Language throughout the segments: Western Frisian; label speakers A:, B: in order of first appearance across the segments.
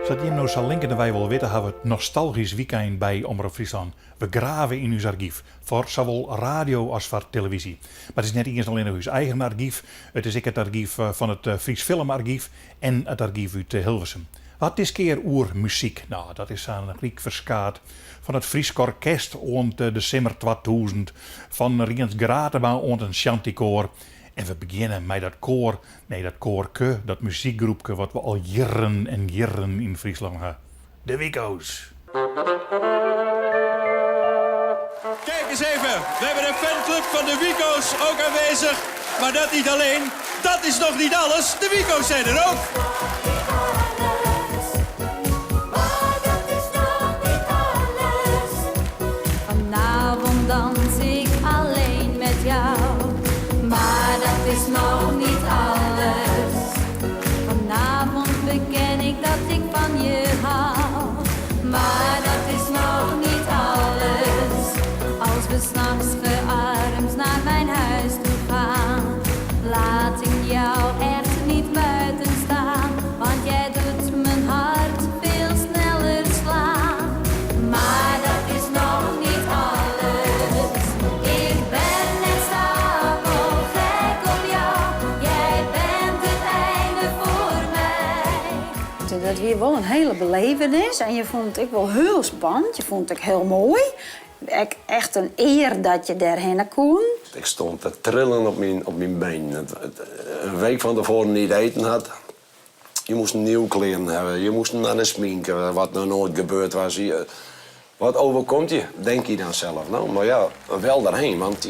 A: Sa't jim no sa linkendewei wol witte ha we it nostalgysk wykein by Omrop Fryslân. We grave yn ús argyf, foar sawol radio as foar televyzje. Mar it is net iens allinnich ús eigen argyf, it is ek it argyf fan it Fries Film Archief en it argyf út Hilversum. We ha it diskear oer muzyk. No, dat is sa'n ryk ferskaat. Fan it Frysk Orkest oant de Simmer 2000, fan Rients Gratema oant in shantykoar. En we begjinne mei dat koar, nee dat koarke, dat muzykgroepke wat we al jierren en jierren yn Fryslân ha, de Wiko's.
B: Kijk eens even, we hebben de fanclub van de Wiko's ook aanwezig. Maar dat niet alleen, dat is nog niet alles, de Wiko's zijn er ook.
C: Vanavond dans ik alleen met jou, maar dat is nog niet alles. Vanavond beken ik dat ik van je hou, maar dat is nog niet alles. Als we s'nachts gearmd naar mijn huis toe gaan, laat ik jou echt niet buiten staan, want jij doet mijn hart veel sneller slaan. Maar dat is nog niet alles. Ik ben net stapelgek op jou, jij bent het einde voor mij.
D: Dat wie wol in hiele belevenis en je fûn it ek wol hiel spannend. Je fûn it ek hiel moai. Ek echt in ear dat je dêrhinne koenen.
E: Ik stond te trillen op myn benen. In week fan tefoaren niet eten had. Je moest nieuwe kleren hawwe, je moest nei de sminke, wat noch noait gebeurd was. Wat overkomt je, denk je dan zelf. No, mar ja, wel derheen, want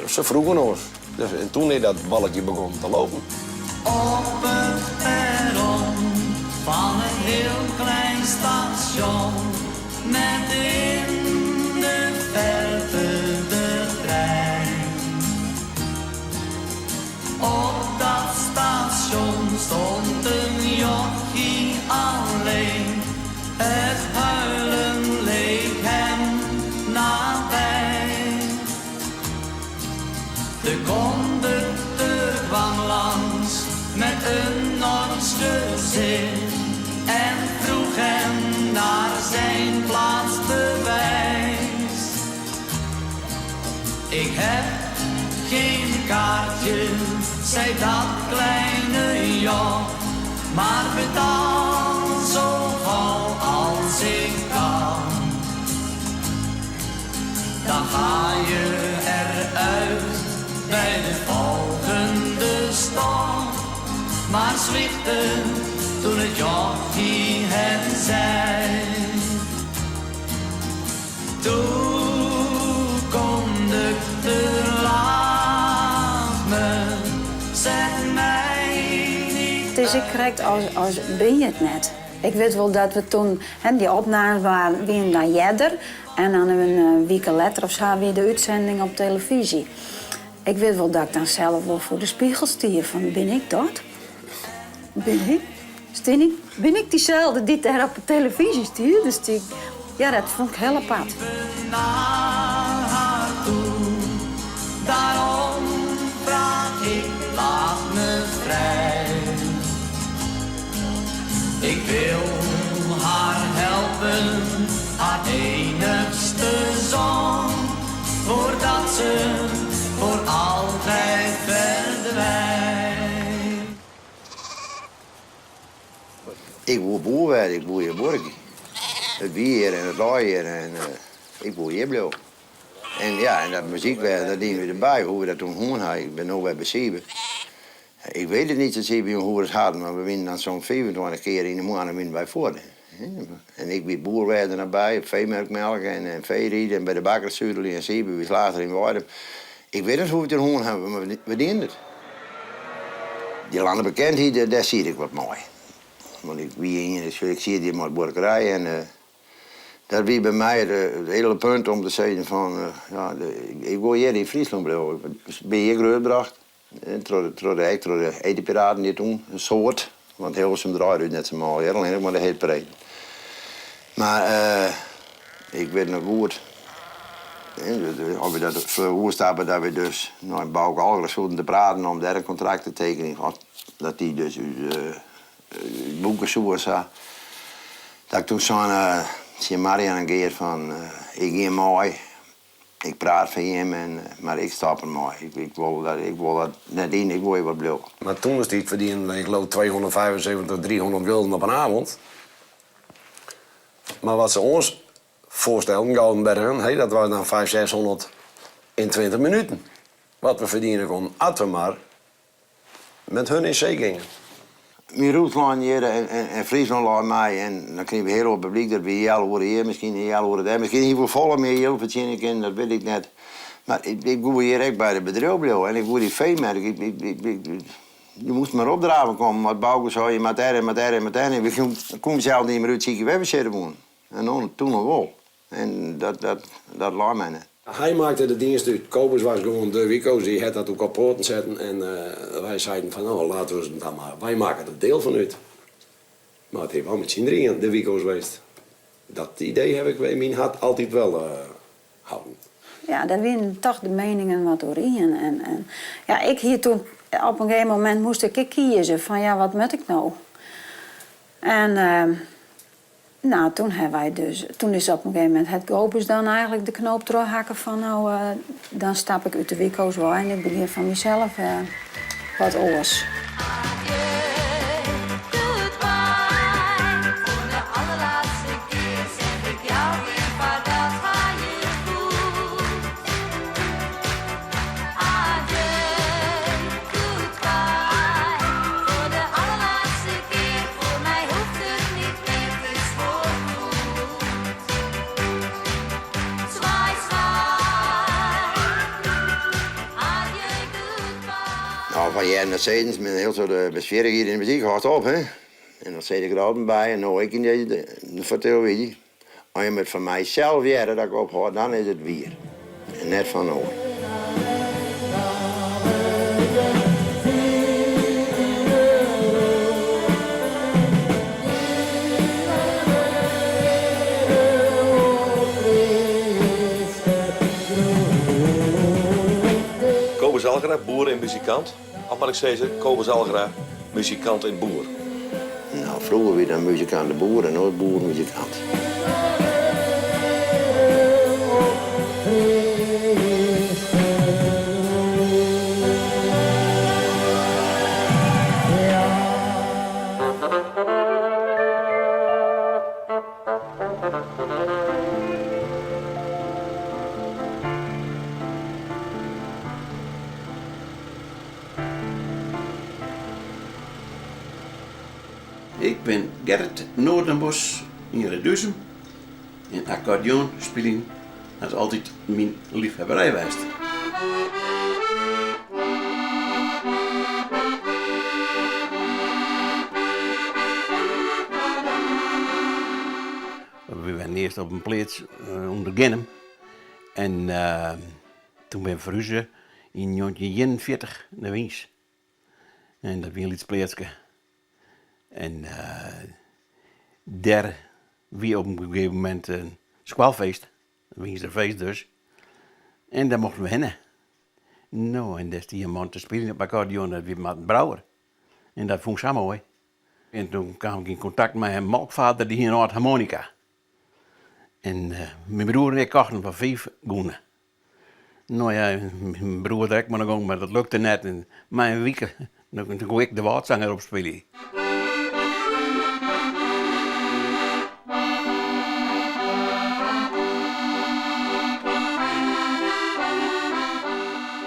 E: se vroegen ons. Dus, en toen is dat balletje begonnen te lopen.
F: Op het perron van een heel klein station met in de verte de trein. Op dat station stond een jochie alleen. Het huilen leek hem nabij. De conducteur kwam langs met een nors gezicht en vroeg hem naar zijn plaatsbewijs. Ik heb geen kaartje, zei dat kleine joch, maar betaal zo gauw als ik kan. Dan ga je eruit bij de volgende stop. Maar zwichtte toen het jochie het zei. Toe, conducteur, laat me, zet mij niet
D: It is ek krekt as bin je it net. Ik wit wol dat we toen, hè, dy opnames waarden, wienen dan earder. En dan in wike letter of sa wie de útsending op telefyzje. Ik wit wol dat ik dan sels wol foar de spegel stie fan bin ik dat? Bin ik? Stean ik, bin ik dyselde dy't dêr op de telefyzje stiet? Dus dy, ja, dat fûn ik hiel apart.
F: Naar haar toe, daarom vraag ik, laat me vrij. Ik wil haar helpen, haar enigste zon, voordat ze voor altijd verdwijnt.
G: Ik woe boer wurde, ik woe hjir buorkje. It wie hjir en it lei hjir en ik woe hjir bliuwe. En ja, en dat muzykwerk, dat diene we derby, hoe't we dat toen hân ha. Ik bin no wer by Siebe. Ik weet it niet, Siebe, hoe't we it hadden, mar we wienen dan soms 25 kear yn 'e moanne wienen wy fuort. En ik wie boer wêze der by, op feemerk melke en fee ride en by de bakker sutelje en Siebe wie slager yn Weidum. Ik wit net hoe't we it hân hawwe, mar we dienen it. Dy lannebekendheid, dêr siet ik wat mei. Want ik wie ien, ik siet hjir mei de buorkerij en dat wie by my it hiele punt om te sizzen fan, ja, ik wol hjir yn Fryslân bliuwe. Ik bin hjir grutbrocht, troch de, ek troch de Edenpiraten hjir toen, in soad. Want Hilversum draaide út net sa mâl hjir, allinnich mar de hitparade. Mar ik wit noch goed. Of we dat oerstappe dat we dus nei Bauke Algra soenen te praten om dêr in kontrakt te tekenjen. Of dat dy dus ús boeke soe sa. Dat ik toen sein tsjin Marian en Geert fan ik gean mei. Ik praat foar jim, en, mar ik stop der mei. Ik wol dat, ik wol dat net yn, ik wol hjir wat bliuwe.
E: Mar toendertiid ferdienen we, ik leau, 275, 300 gulden op in avond. Mar wat se ons foarstelden, Goudenbergen, hey, dat was dan 500, 600 in 20 minuten. Wat we ferdienen konden, at we mar met hun in zee gingen.
G: Myn roots leinen hjir en Fryslân lei my en dan krigen we hiel oar publyk. Dat wie healoere hjir, miskien healoere dêr. Miskien hie ik wol folle mear jild fertsjinje kinnen, dat wit ik net. Mar ik woe hjir ek by it bedriuw bliuwe en ik woe dy feemerk. Je moasten mar opdraven komme, want Bauke sei je moat dêr en moat dêr en moat dêr. En we koenen sels net mear útsykje wêr we sitte woenen. En dan, toen noch wol. En dat, dat, dat lei my net.
E: Hy maakte de dienst út. Kobus was gewoan de Wiko's, dy hat dat ook op poaten setten. En wy seiden fan no, laten we dan mar, wy makke der deel fan út. Mar it is wol met syn drieën de Wiko's west. Dat idee haw ik yn myn hart altyd wel houden.
D: Ja, dêr wienen toch de mieningen wat oerien. En, en ja, ik hie toen, op in gegeven momint moast ik ek kieze fan ja, wat moat ik no? En nou, toen hawwe wy dus, toen is op in gegeven momint hat Kobus dan eigentlik de knoop trochhakke fan no, dan stap ik út de Wiko's wei en ik begjin fan mysels wat oars.
C: Adieu, goodbye. Voor de allerlaatste keer zeg ik jou weer vaarwel, ga je goed. Adieu, goodbye. Voor de allerlaatste keer, voor mij hoeft het niet meer, het is voorgoed. Zwaai, zwaai. Adieu, goodbye.
G: Nou, van jaren dat met een heel soort besfeer hier in de muziek houdt op, hè. En dan zit ik er altijd bij en nou ik in deze de vertel Als je het van mijzelf jaren dat ik ophoud, dan is het weer. En net van oor.
H: Kobus Algra, boer en muzikant. Of moat ik sizze, Kobus Algra, muzikant en boer.
G: Nou, froeger wie dan muzikant de boer en no boer muzikant.
I: Ik bin Gerrit Noordenbos yn Reduzum en akkordeon spyljen hat altyd myn leafhawwerij west. We wennen earst op in pleats ûnder Ginnum en toen binne we ferhuze yn njoggentjin nei Wyns. En dat wie in lyts pleatske. En dêr wie op in gegeven momint in skoalfeest, in Wynser feest dus. En dêr mochten we hinne. No, en dêr stie in man te spyljen op akkordeon, dat wie Marten Brouwer. En dat fûn ik sa moai. En toen kaam ik yn kontakt mei in molkvader, dy hie in âld harmonika. En myn broer en ik kochten foar fiif gûne. No ja, myn broer der ek mei oan de gong, mar dat lukte net. En mei in wike, toen koe ik de Wâldzanger opspylje.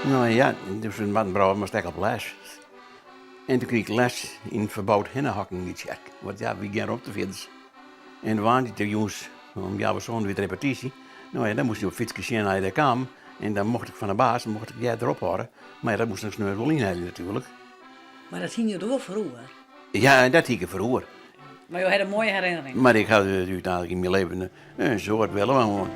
I: No ja, dus Marten Brouwer moast ek op les. En toen krige ik les yn ferboud hinnehok yn dy tsjerke, want ja, wie gjin romte fierders. En woansdeitejûns om healwei sânen wie it repetysje. No ja, dan moast je op fytske sjen nei je dêr kamen. En dan mocht ik fan de baas mocht ik earder ophâlde. Mar ja, dat moast ik sneons wol ynhelje natuerlik.
J: Mar dat hiene jo der wol foar oer?
I: Ja, dat hie ik derfoar oer.
J: Mar jo hawwe in moaie herinnering?
I: Mar ik ha úteinlik yn myn leven in soad wille hân.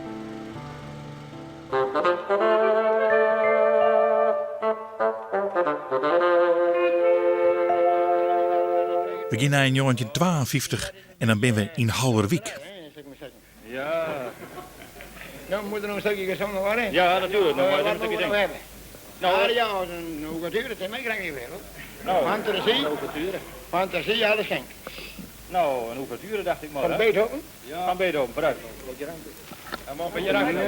A: We gean nei 1952 en dan binne we yn Haulerwyk.
B: Ja.
K: Nou moet er nog een stukje gezongen worden.
L: Ja, natuurlijk. Nou,
K: Wat
L: maar
K: moeten we nog hebben?
L: Nou,
K: Aria als een ouverture, dat zijn mij krijg niet veel hoor.
L: Nou,
K: Fantasie.
L: Een ouverture.
K: Fantasie, alles schenk.
L: Nou, een ouverture dacht ik maar.
K: Van
L: hè?
K: Beethoven?
L: Ja, van Beethoven, vooruit. En maar een beetje ruimte.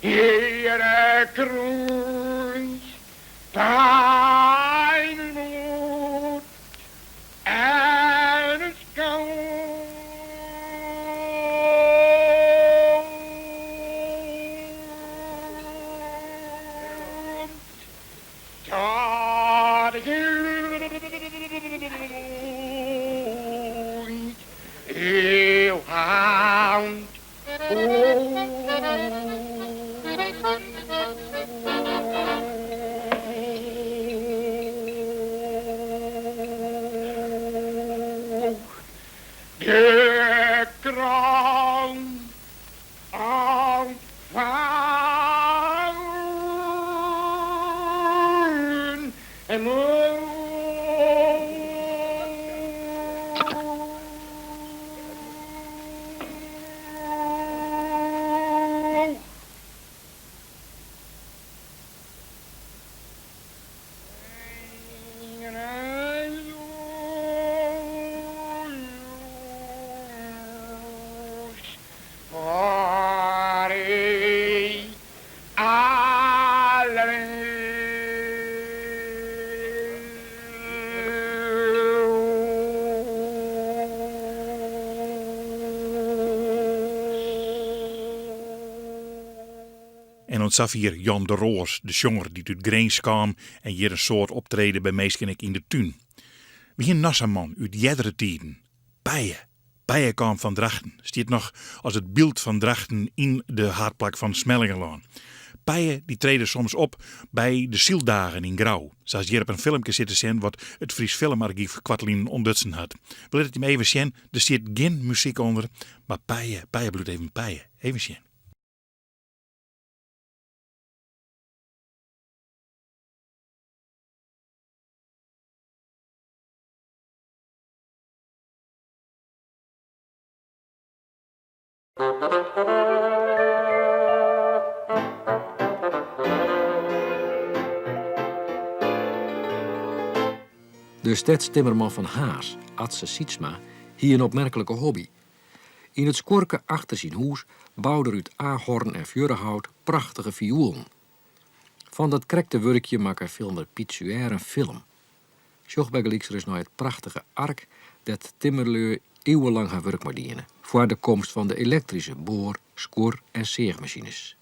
K: Heere kruis, pijn moed en het komt tot uw hand. De kroon ontvangen en mooi.
A: En ontzag hier Jan de Roos, de jonger die uit Grins kwam en hier een soort optreden bij Meeskenik in de tuin. Wie een Nassaman uit jeddere tijden. Bijen. Bijen kwam van Drachten. Stiet nog als het beeld van Drachten in de haardplak van Smellingerlaan. Bijen die treden soms op bij de Sieldagen in Grauw. Zoals hier op een filmpje zitten zien wat het Fries Filmarchief Kwartlien ontdutsen had. We laten het hem even zien. Er zit geen muziek onder, maar bijen, bijen bloed even bijen. Even zien.
M: De stedstimmerman van Haas, Atze Sietsma, hier een opmerkelijke hobby. In het skorke achter zijn hoes bouwde er uit ahorn en vjurrehout prachtige violen. Van dat krekte werkje maakte filmer Piet Suer een film. Sjoch bij gelijks is nou het prachtige ark dat timmerleur eeuwenlang haar werk moet dienen voor de komst van de elektrische boor, skoor en zeegmachines.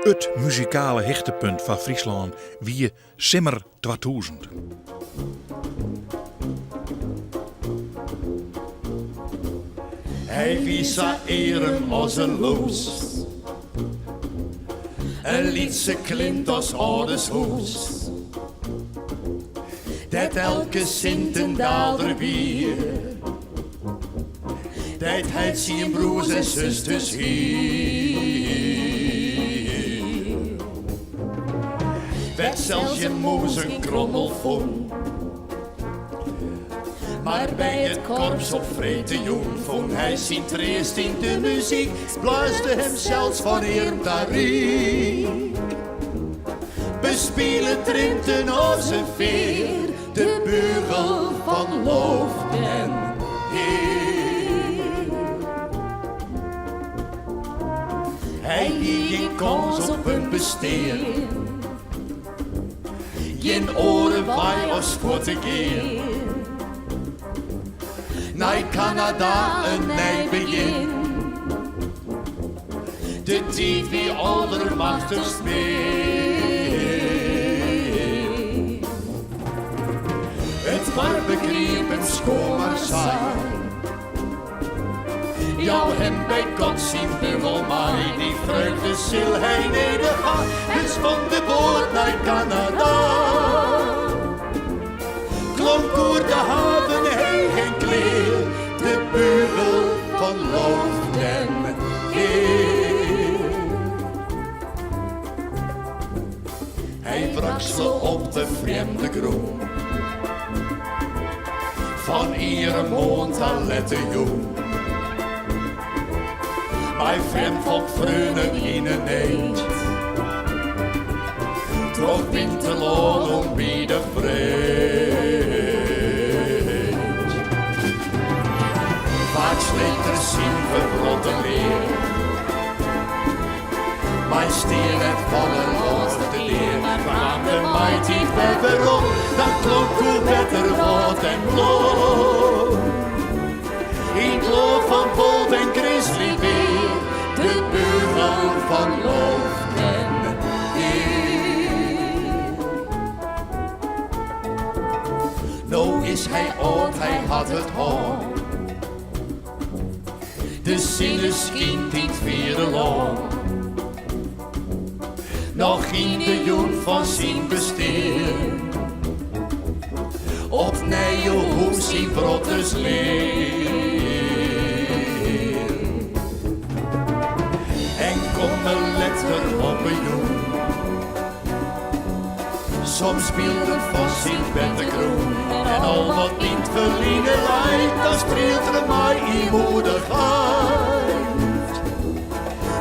A: It muzikale hichtepunt foar Fryslân wie Simmer 2000.
B: Hy wie sa earm as in lûs. In lytse klint as âlders hûs. Dêr't elke sint in daalder wie. Dêr't hy tsien broers en susters hie. Wêr't sels gjin mûs in krommel fûn. Mar by it korps op freedtejûn fûn hy syn treast yn de muzyk, blaasde him sels fan earm ta ryk. Bespile Trinten as in fear, de bugel fan loof en ear. Hy hie gjin kâns op in bestean, gjin oare wei as fuort te gean. Nei Kanada in nij begjin. De tiid wie aldermachtichst min. It waar begriep him skoan mar sei, Jou him by God syn bugel mei, dy freugde sil hy nedich ha, dus fan de boat nei Kanada. Klonk oer de haven heech en klear, de bugel fan loof den Hear. Hy wraksele op de frjemde grûn, fan iere moarn ta lette jûn. Mei frjemd folk freonen yn 'e need, troch winterlân om by de freed. Faak sleept er syn ferwrotte lear, mei stean en fallen lâns de dea. Mar kaam de maitiid wer werom, dan klonk oer wetter, wâld en blom. Yn 't lân fan wolf en grizzlybear, de bugel fan loof en ear. No is hy âld, hy hat it hân. De sinne skynt yn 't fiere lân. Noch yn de jûn fan syn bestean. Op nije hûs syn brotters lean. En komme letter op 'e jûn. Soms bylden fan syn bertegrûn. En al wat yn 't ferline leit, dan strielt er mei ynmoedichheid.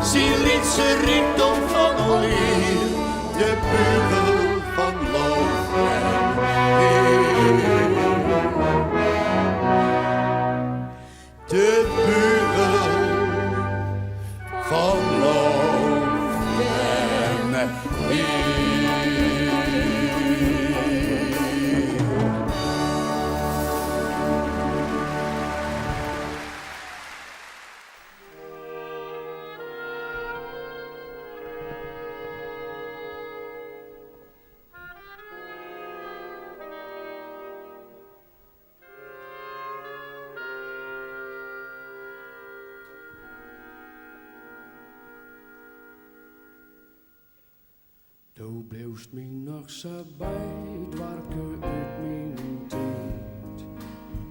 B: Syn lytse rykdom fan alear, de bugel fan loof en ear. De bugel fan loof en ear.
N: Do bliuwst my noch sa by, doarpke út myn tiid.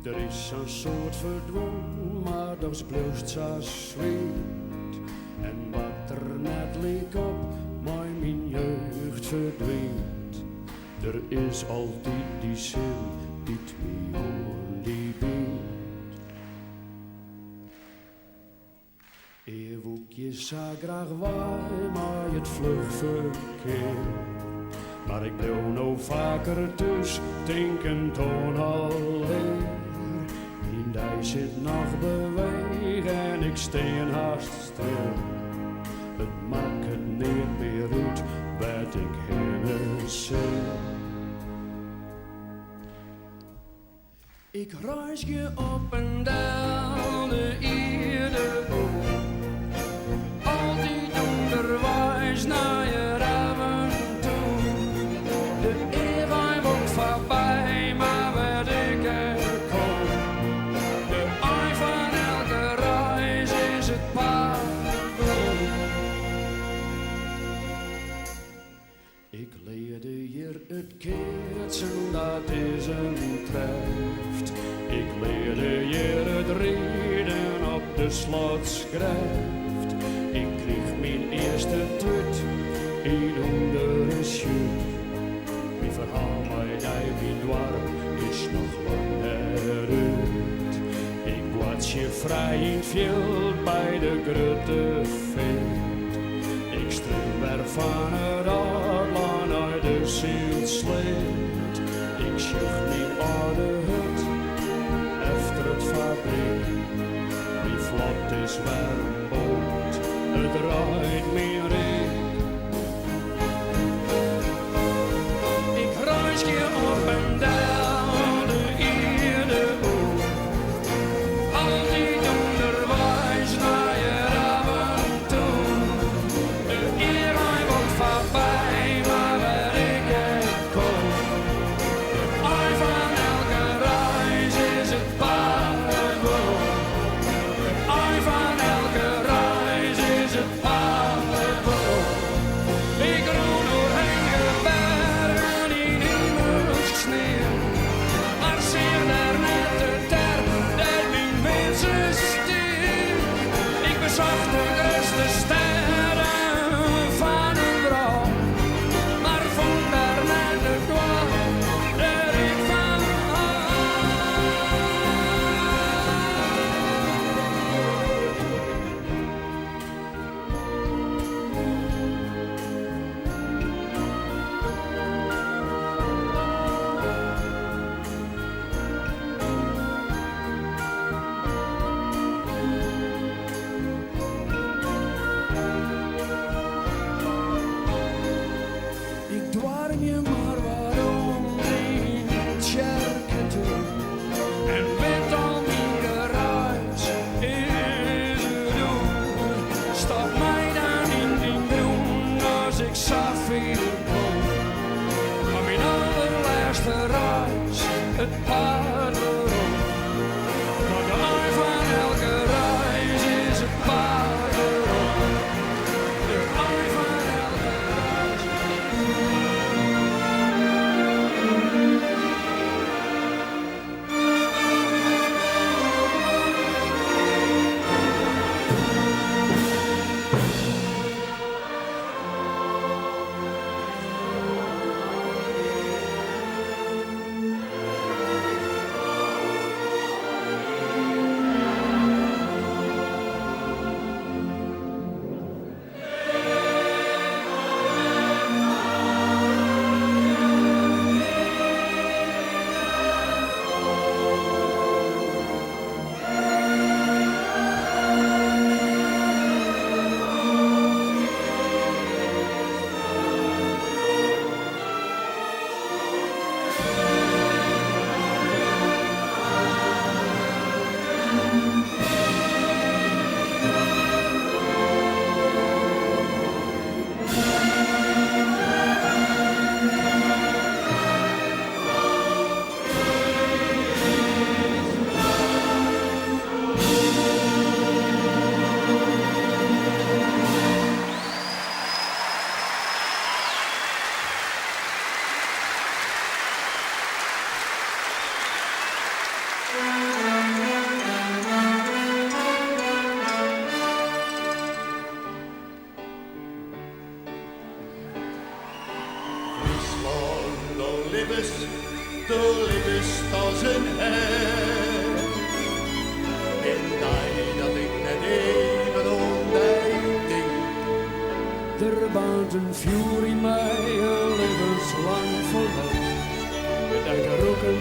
N: Der is sa'n soad ferdwûn, mar dochs bliuwst sa swiet. En wat der net lykop mei myn jeugd ferdwynt. Der is altyd dy sin dy't my oan dy bynt. Ea woe 'k hjir sa graach wei mei it fluch ferkear. Mar ik bliuw no faker thús, tinkend oan alear. Myn dei sit noch beweech en ik stean hast stil. It makket neat mear út wêr't ik hinne sil. Ik reizgje op en del de ierde oer, altyd ûnderweis nei. treft. Ik learde hjir it riden op de Slotsgrêft. Ik kriich myn earste tut yn ûnder in sjut. Myn ferhaal mei dy, myn doarp, is noch lang net út. Ik boartsje frij yn 't fjild by de Grutte Feart. Ik strún wer fan it Aldlân nei de Sylsleat. Ik sjoch myn âlde hut efter it fabryk. Myn flot is wer in boat, it reid myn ryk. Ik reizgje op en del de ierde oer, altyd ûnderweis nei it aventoer. De earrein wat foarby, mar wêr ik ek kom, de ein fan elke reis is it paad werom. De ein fan elke reis is it paad werom. Ik rûn oer hege bergen yn himelsk sneon, mar seach dêr net de terp dêr't myn winsen stean. Ik besocht de grutste stêden fan 'e wrâld, mar fûn dêr net it doarp dêr't ik fan hâld. Ik doarmje mar wat om dyn tsjerketún en wit al myn gereis is it oer. Stort my dan yn dyn grûn as ik sa fier kom. Foar myn allerlêste reis it paad werom. Want de ein fan elke reis is it paad werom. De ein fan elke reis.
B: Fryslân, do libbest, do libbest as in hert. Gjin dei dat ik net even oan dy tink.
N: Der baarnt in fjoer yn my, in libbenslang ferlet. Dy te rûken,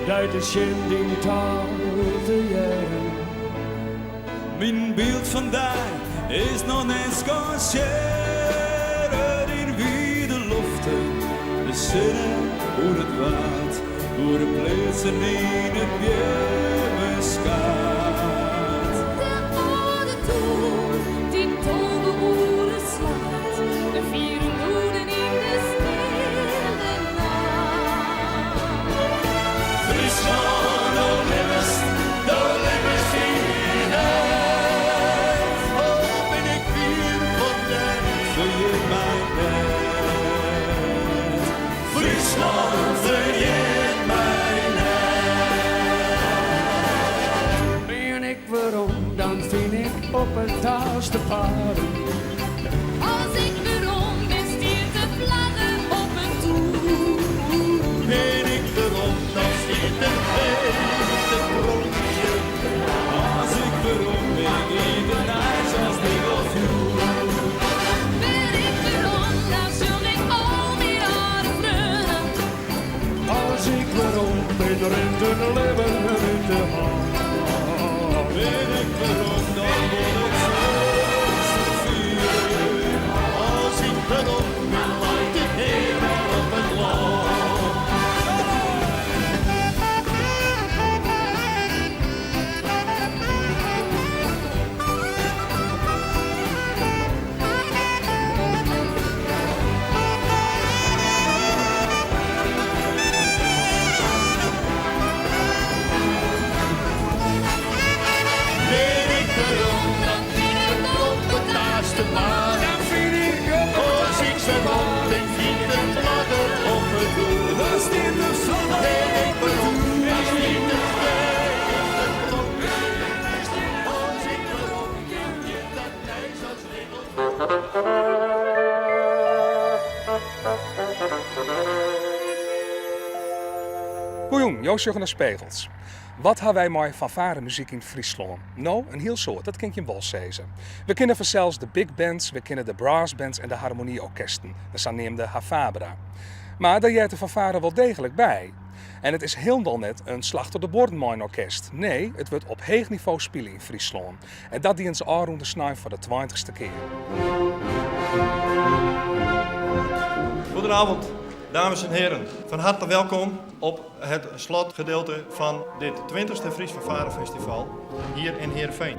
N: dy te sjen, dyn taal te hearren.
O: Myn byld fan dy is noch net skansearre dyn wide loften, de sinne oer it waad, oer de pleatsen yn it beammeskaad.
C: De âlde toer dy't 12 oere slacht, de fiere lûden yn de stille nacht.
B: Fryslân, do libbest, do libbest yn myn hert. Al bin ik fier fuort net,
O: Ferjit my net.
B: Fryslân, ferjit my net.
N: op it taaste paden.
C: As ik werom bin stiet de flagge op 'e toer.
B: Bin ik werom, dan stiet der feest te pronkjen.
O: As ik werom bin, giet it nijs as diggelfjoer.
C: Bin ik werom, dan sjong ik al myn âlde freonen.
N: As ik werom bin, rint it libben út de hân.
O: Bin ik werom, dan wol ik feesten fiere.
B: As ik werom bin, leit it hea wer op it lân. Bin ik werom, dan fyn ik op it taaste paad.
O: Dan fyn ik op it
B: As ik werom bin, giet de flagge op 'e toer.
O: Dan stiet de flagge
B: Bin ik
O: op 'e
B: werom,
O: toer.
B: dan stiet it feest te pronkjen. As ik werom bin, giet dat nijs as diggelfjoer.
P: Goejûn, jo sjogge nei Spegels. Wat ha wy mei fanfaremuzyk yn Fryslân? No, in hiel soad, dat kin ik jim wol sizze. We kenne fansels de big bands, we kenne de brassbands en de harmonyorkesten, de saneamde HaFaBra. Mar dêr heart de fanfare wol deeglik by. En it is hielendal net in slach troch de buorren mei in orkest. Nee, it wurdt op heech nivo spile yn Fryslân. En dat dienen se ôfrûne snein foar de tweintichste kear.
Q: Goedenavond, dames en heren. Van harte welkom op het slotgedeelte van dit 20ste Fries Fanfare Festival hier in Heerenveen.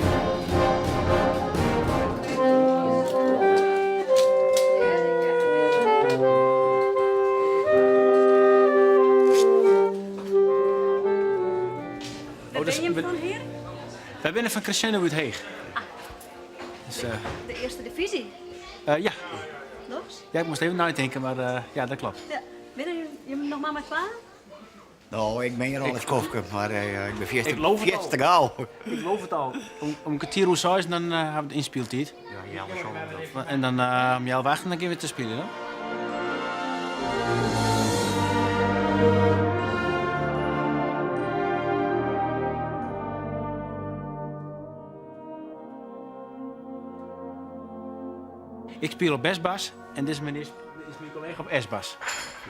J: Wêr binne jim fan, hear?
R: Wy binne fan Crescendo út Heech. Dus,
J: De earste divyzje?
R: Ja.
J: Dochs?
R: Ja, ik moast even neitinke, mar ja, dat kloppet.
J: Ja. Binne jim noch mar mei twaen?
G: No, ik bin hjir al in skoftke, mar ik bin
R: Ik loof it al.
G: fierste gau.
R: Ik loof it al. Om kertier oer seis dan ha we de ynspyltiid.
G: Ja, healwei sânen.
R: En dan om healwei achten dan gean we te spyljen. Hè? Ik spyl op Bes-bas en dizze menear is myn kollega op Es-bas.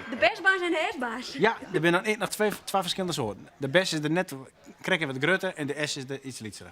J: De Bes-bas en de Es-bas?
R: Ja, der binne dan ek noch twa ferskillende soarten. De Bes is de net krekt wat grutter en de Es is de iets lytsere.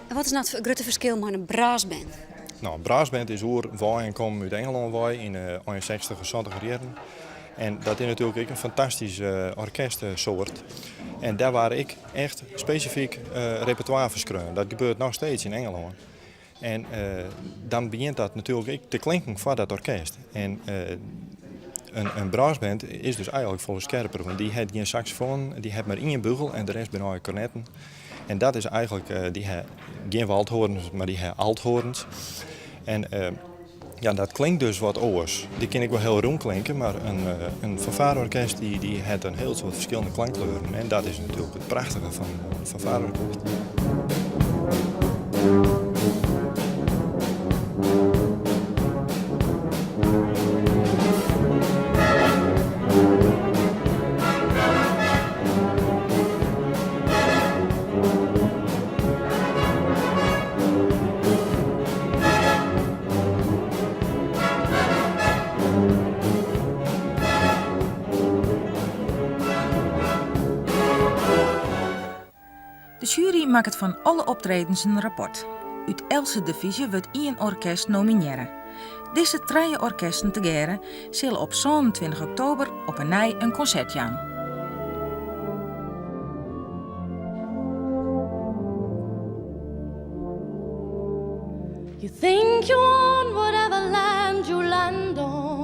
J: En wat is no it grutte ferskil mei in brassband?
Q: No, in brassband is oer wei en kommen út Ingelân wei yn de ein 60 en 70 jierren. En dat is natuerlik ek in fantastysk orkestsoart. En dêr waard ek echt spesifyk repertoire foar skreaun. Dat gebeurt noch steeds yn Ingelân. En dan begjint dat natuerlik ek te klinken foar dat orkest. En in brassband is dus eigenlik folle skerper, want dy hat gjin saksofoan, dy hat mar ien bugel en de rest binne allegear kornetten. En dat is eigenlik, dy ha gjin waldhoarns, mar dy ha althoarns. En ja, dat klinkt dus wat oars. Dy kin ek wol hiel rûn klinke, mar in fanfareorkest dy hat in hiel soad ferskillende klankkleuren. En dat is natuerlik it prachtige fan in fanfareorkest.
S: De sjuery makket fan alle optredens in rapport. Ut eltse divyzje wurdt ien orkest nominearre. Dizze trije orkesten tegearre sille op 27 oktober op 'e nij in konsert jaan.
C: You think you own whatever land you land on.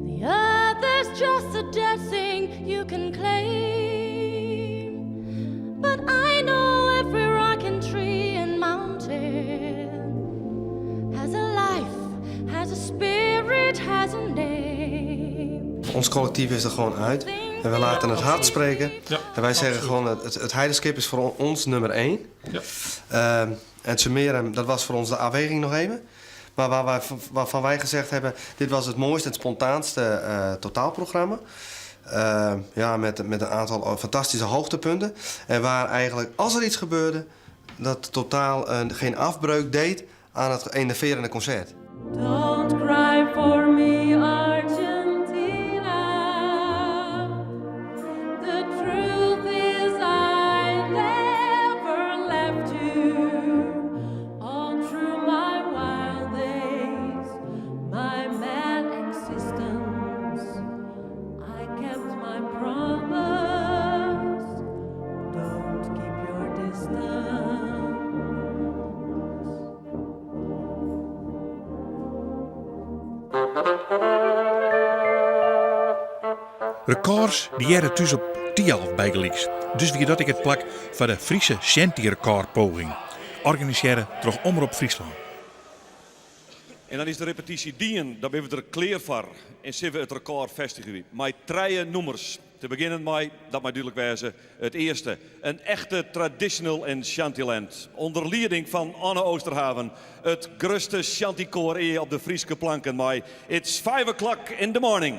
C: The earth is just a dead thing you can claim. But I know every rock and tree and mountain has a life, has a spirit, has a name.
T: Ons collectief is er gewoon uit. En we laten het hart spreken. En wij zeggen gewoon, het Heidenskip is voor ons nummer één. En het Tzummarum, dat was voor ons de afweging nog even. Maar waarvan wij gezegd hebben, dit was het mooiste en het spontaanste totaalprogramma. Ja, met een aantal fantastische hoogtepunten. En waar eigenlijk, als er iets gebeurde, dat totaal geen afbreuk deed aan het enerverende concert.
C: Don't cry for me, Argentina. The truth is I never left you. All through my wild days, my mad existence, I kept my promise. Don't keep your distance.
A: Rekords dy hearre thús op Thialf bygelyks. Dus wie dat ek it plak foar de Fryske Shanty-rekordpoging, organisearre troch Omrop Fryslân.
H: En dan is de repetysje dien, dan binne we der klear foar en sille we it rekôr fêstigje mei trije nûmers. Te begjinnen mei, dat mei dúdlik wêze, it earste. In echte traditional en shantyland. Under lieding fan Anne Oosterhaven, it grutste shantykoar ea op de Fryske planken mei It's 5 o'clock in the morning.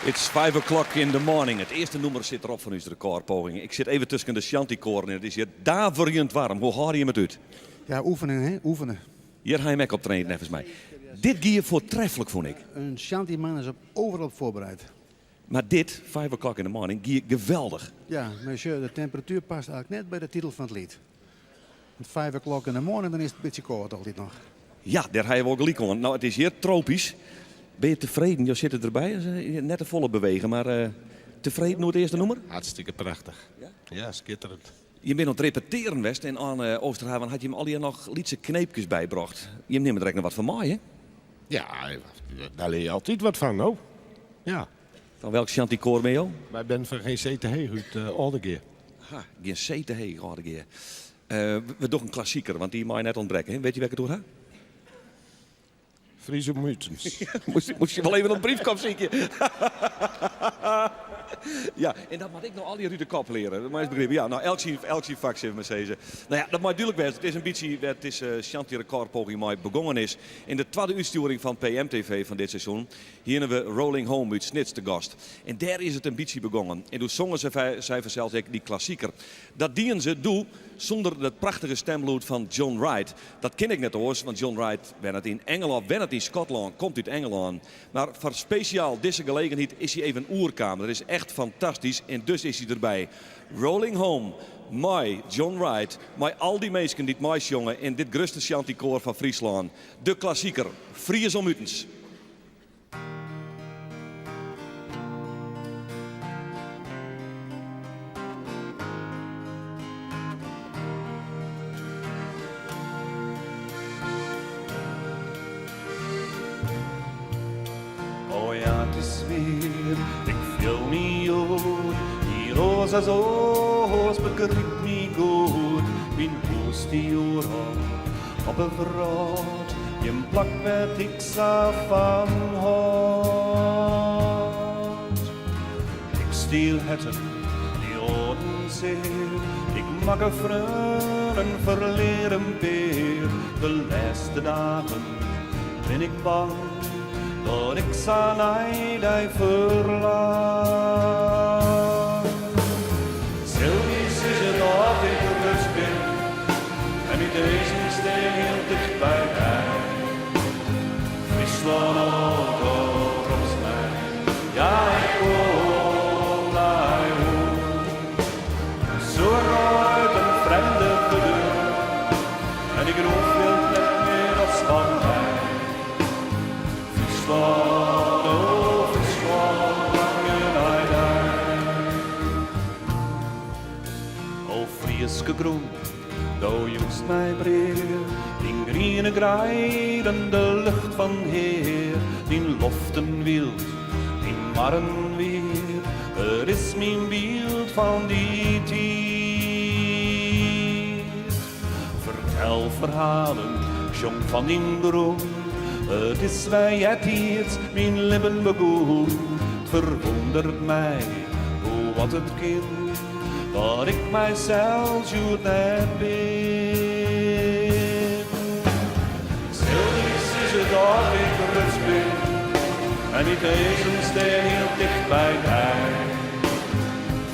H: It's 5 o'clock in the morning. It earste nûmer sit derop fan ús rekôrpoging. Ik sit even tusken de shantykoaren en it is hjir daverjend waarm. Hoe hâlde jim it út?
U: Ja, oefenen, hè? Oefenen.
H: Hjir ha jim ek op traind, neffens my. Dit gie foartreflik, fûn ik.
U: In shantyman is op overal op voorbereid.
H: Mar dit, 5 o'clock in the morning, gie geweldich.
U: Ja, mar sjoch, de temperatuer past eigentlik net by de titel fan it liet. Want 5 o'clock in the morning, dan is it in bytsje kâld altyd noch.
H: Ja, dêr ha je wol gelyk oan. No, it is hjir tropysk. Binne je tefreden? Jo sitte derby. Net te folle bewege, mar tefreden oer it earste nûmer?
V: Hartstikke prachtich. Ja, skitterend.
H: Jim binne oan it repetearen west en Anne Oosterhaven hat jim allegear noch lytse kneepkes bybrocht. Jim nimme der ek noch wat fan mei, hè?
V: Ja, dêr lear je altyd wat fan, no. Ja.
H: Fan welk shantykoar binne jo?
V: Wy binne fan Geen Zee te Heech út Aldegea.
H: Ha, Geen Zee te Heech, Aldegea. We dogge in klassiker, want dy mei net ûntbrekke. Hè? Wit je wêr't ik it oer ha?
V: Fries om Utens.
H: Moast je wol even op briefkop sykje. Ja, en dat moat ik no allegear út de kop leare. Dat moatst begripe. Ja, no, elk syn, elk syn fak, sille we mar sizze. No ja, dat mei dúdlik wêze. It is in bytsje wêr't dizze shanty-rekôrpoging mei begongen is. Yn de twadde útstjoering fan PMTV fan dit seizoen hiene we Rolling Home út Snits te gast. En dêr is it in bytsje begongen. En doe songen se sy fansels ek dy klassiker. Dat dienen se doe sûnder dat prachtige stemlûd fan John Wright. Dat kin ek net oars, want John Wright wennet yn Engelân, wennet yn Skotlân, komt út Engelân. Mar foar spesjaal dizze gelegenheid is hy even oerkaam. Dat is echt fantastysk en dus is hy derby. Rolling Home mei John Wright, mei al dy minsken dy't meisjonge yn dit grutste shantykoar fan Fryslân. De klassiker Fries om Utens.
O: O ja, it is wier, ik fiel my hjoed Hjir oars as oars, begryp my goed Myn hûs stie oeral op 'e wrâld Gjin plak wêr't ik sa fan hâld. Ik stiel herten, dy oaren sear Ik makke freonen, ferlear in pear De lêste dagen bin ik bang Dat ik sa nei dy ferlang. Sil my sizze dat ik grutsk bin en myn tinzen stean hiel ticht by dy. Fryslân, oh, do ropst my, ja ik kom nei hûs. Soe ik oait in frjemde wurde en dy grûn fielt net mear as fan my. Fryslân, oh Fryslân, langje nei dy. O Fryske grûn, do joechst my brea, dyn griene greiden, de lucht fan hjir, dyn loften wyld, dyn marren wier, it is myn byld fan dy tiid. Fertel ferhalen, sjong fan dyn grûn, it is wêr eartiids myn libben begûn. 't Ferwûnderet my hoe wat it kin, dat ik mysels hjoed net bin. Sil dy sizze dat ik grutsk bin en myn tinzen stean hiel ticht by dy.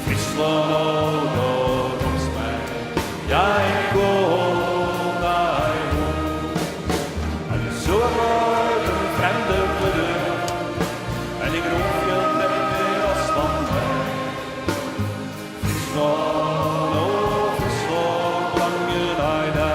O: Fryslân, oh, do ropst my, ja ik kom nei hûs. En soe ik oait in frjemde wurde en dy grûn fielt net mear as fan my. Fryslân, oh Fryslân, langje nei dy.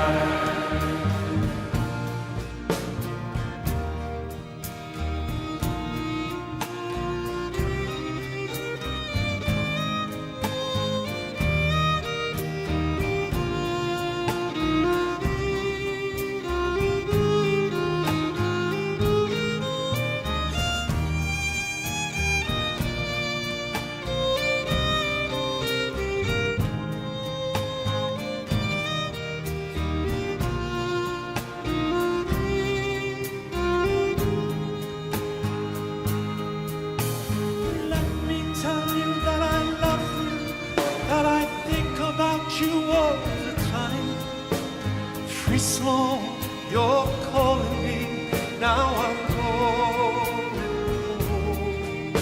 F: Let me tell you that I love you, that I think about you all the time. Fryslân, you're calling me, now I'm calling home.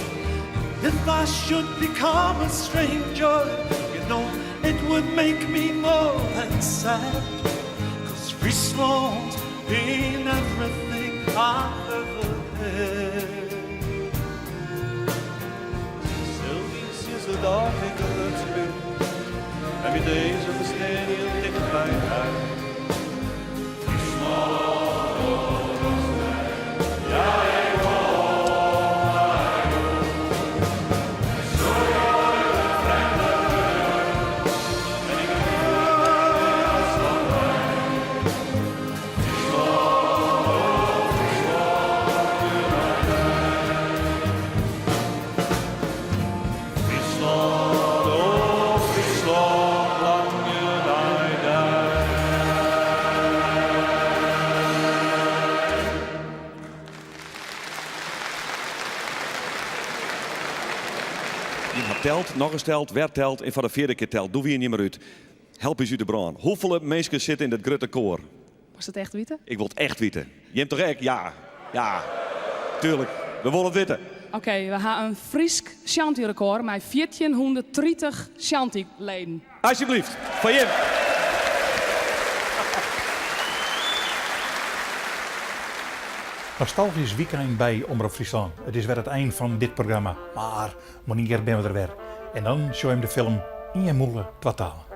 F: should become a stranger, you know, it would make me more than sad. Cause Friesland's been everything I've ever had.
O: Sylvie is de dag ik het ben. En met deze bestaan heel dicht bij mij. Ja, ik Friesland, oh Friesland, lang je dai dai.
H: Je hat teld, noch ris teld, wer teld en foar de fjirde kear teld. Doe wie net mear út. Help ús út de brân. Hoefolle minsken sitte yn dat grutte koar?
D: Was it echt witte?
H: Ik wol it echt witte. Jim toch ek? Ja. Ja. Tuurlijk. We wolle it witte.
D: Oké, we ha in Frysk shanty-rekôr mei 1430 shanty-leden.
H: Alsjeblieft, foar jim.
A: Nostalgysk wykein by Omrop Fryslân. It is wer it ein fan dit programma. Mar moarnier binne we der wer. En dan sjogge jim de film Ien mûle, twa talen.